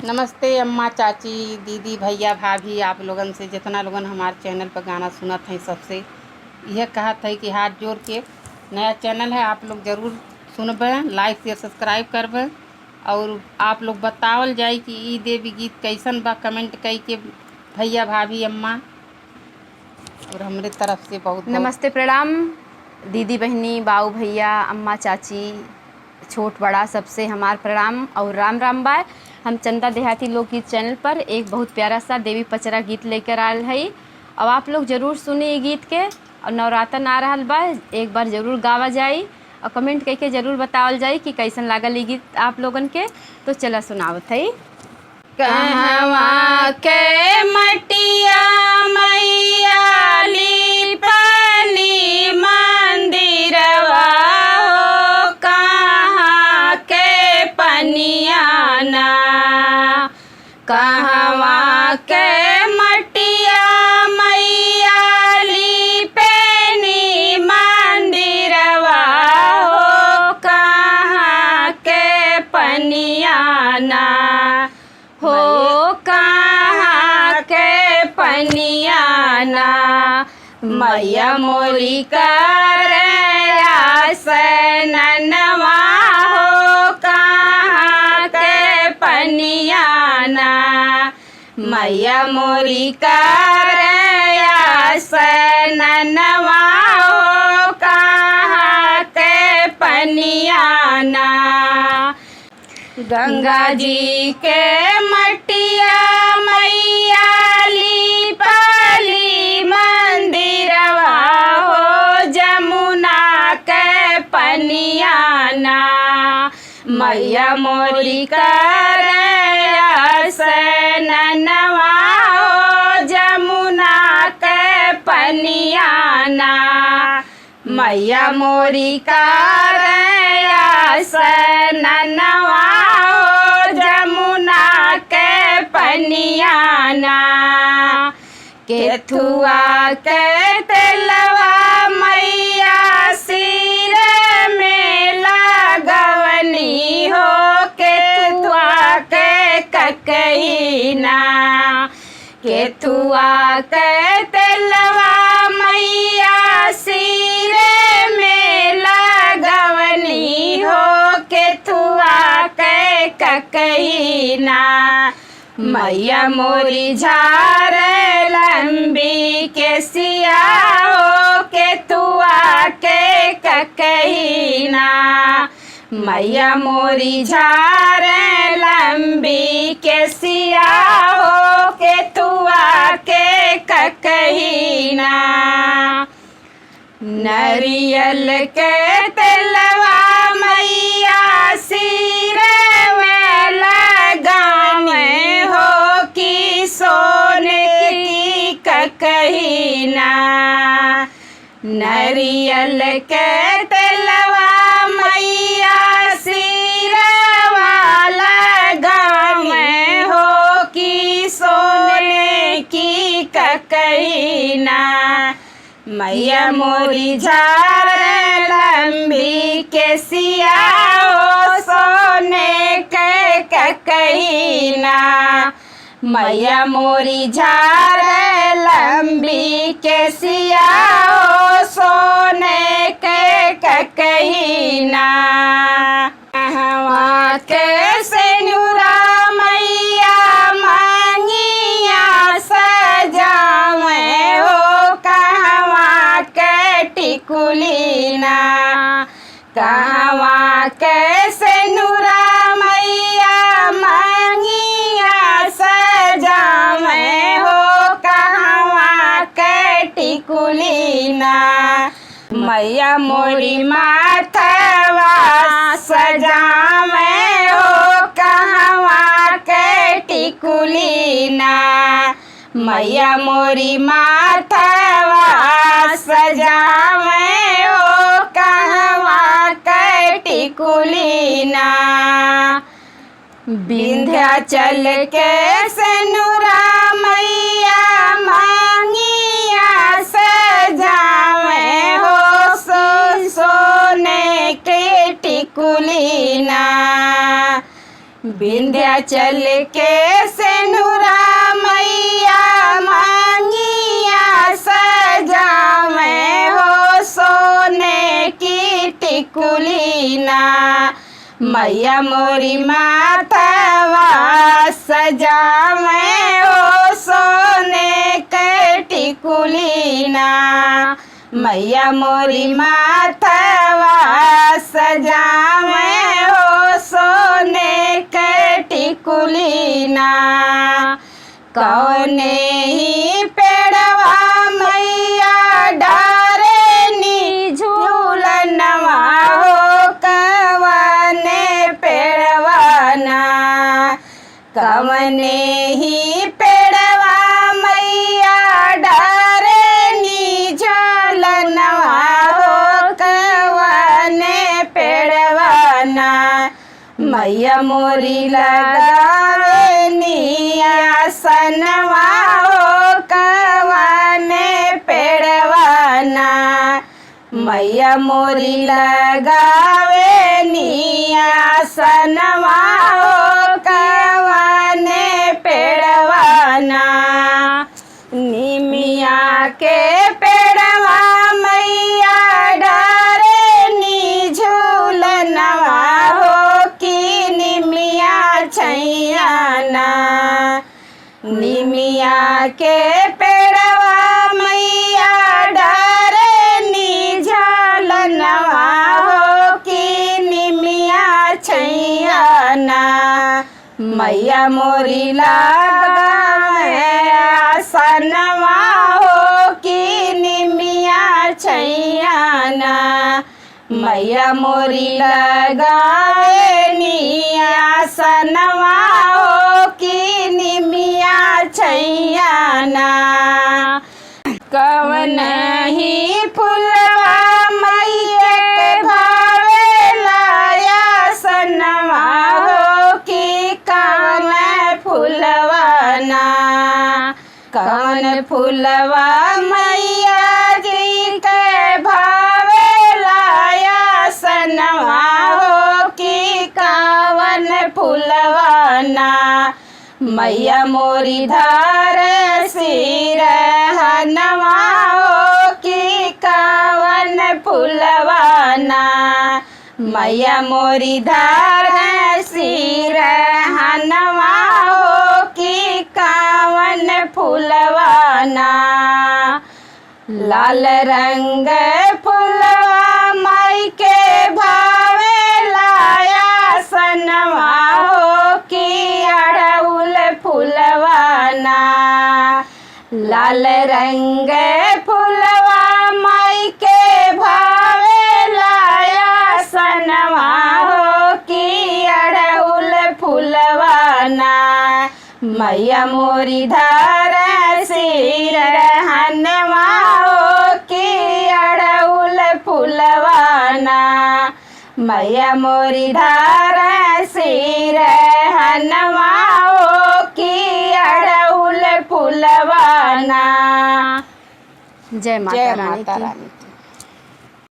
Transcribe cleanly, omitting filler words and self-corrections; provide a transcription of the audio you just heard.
नमस्ते अम्मा, चाची, दीदी, भैया, भाभी, आप लोगन से जितना लोगन हमारे चैनल पर गाना सुनत हैं सबसे यह कहत है कि हाथ जोड़ के नया चैनल है, आप लोग ज़रूर सुनबे, लाइक शेयर सब्सक्राइब करबे और आप लोग बतावल जाई कि ई देवी गीत कैसन बा, कमेंट कई के भैया, भाभी, अम्मा। और हमरे तरफ से बहुत बहुत नमस्ते, प्रणाम दीदी, बहनी, बाऊ, भैया, अम्मा, चाची, छोट बड़ा सबसे हमार प्रणाम और राम राम बाय। हम चंदा देहाती लोकगीत चैनल पर एक बहुत प्यारा सा देवी पचरा गीत लेकर आयल है और आप लोग ज़रूर सुनी ये गीत के। और नवरातन आ रहा बा, एक बार ज़रूर गावा जाई और कमेंट करके ज़रूर बतावल जाई कि कैसन लागल ये गीत आप लोगन के। तो चला सुनावत है। कहवा के मटिया मैया लीपनी मंदिरवा हो, कहाँ के पनियाना, कहवा के मटिया मैया लीपनी मंदिरवा हो, कहाँ के पनियाना हो, कहाँ के पनियाना, मैया मोरी कर आसनवा हो, कहाँ के पनियाना, मैया मोरी कर आसनवा हो, कहाँ के पनियाना। गंगा जी के मटिया मैया लीपाली मंदिरवा हो, जमुना के पनियाना, मैया मोरी कर आसनवा हो, जमुना के पनियाना, मैया मोरी कर आसनवा हो, जमुना के पनियाना। केथुआ के तेलवा मैया सिर में लगवनी हो, केथुआ के ककहीना, केथुआ के तेलवा मैया सिर में लगवनी हो, केथुआ के ककहीना, मैया मोरी झार लंबी के सिया हो, केथुआ के ककहीना, मैया मोरी झार लंबी के सिया हो, केथुआ के ककहीना। नरियल के तेलवा मैया सिर में लगावे हो कि सोने की ककहीना, नरियल के तेलवा मैया सिरवा लगावे हो कि सोने की ककहीना, मैया मोरी झार लंबी के सिया हो, सोने के ककहीना, मैया मोरी झार लंबी के सिया हो, सोने के ककहीना। कहवा के सिनुरा मैया मांगिया सजावे हो, कहवा के टिकुलीना, कहवा के सिनुरा मैया मांगिया सजावे हो, कहवा के टिकुलीना, मैया मोरी माथवा सजावे हो, कहवा के टिकुलीना, मैया मोरी माथवा सजावे हो, कहवा के टिकुलीना। विंध्याचल के सेनुरा मैया मांगिया सजावे हो, सोने के टिकुलीना, विंध्याचल के सेनुरा मैया मांगिया सजावे हो सोने की टिकुलीना। मैया मोरी माथवा सजावे हो सोने के टिकुलीना। मैया मोरी माथवा सजावे हो सोने के टिकुलीना। कौने ही पेड़वा मैया डारे नी झूलनवा हो कवने पेड़वाना। कवने ही पेड़वा मैया डारे नी झूलनवा हो कवने पेड़वाना। मैया मोरी लगावे आसनवा हो कवने पेड़वाना। मैया मोरी लगावे आसनवा हो कवने पेड़वाना। निमिया के पेड़वा मैया डारे नी झूलनवा हो की निमिया छैयाना। निमिया के पेड़वा मैया डारे नी झूलनवा हो की निमिया छैयाना। मैया मोरी लगावे आसनवा हो की निमिया छैयाना। मैया मोरी लगावे नी आसनवा हो की निमिया छैयाना। कवन ही फुलवा मैया के भावे लाया सनवा हो की कवन फुलवाना। कवन फुलवा मैया जी के भावे लाया सनवा हो की कवन फुलवाना। मैया मोरी धार सिर हनवा हो की कवन फुलवाना। मैया मोरी धार सिर हनवा हो की कवन फुलवाना। लाल रंग फुलवा माई के भावे लाया सनवा हो की अड़उल फुलवाना। लाल रंग फुलवा माई के भावे लाया सनवा हो की अड़उल फुलवाना। मैया मोरी धार सिर हनवा हो की अड़उल फुलवाना। मैया मोरी धार सिर हनवा हो की अड़उल फुलवाना। जय माता जय रानी माता की। रानी।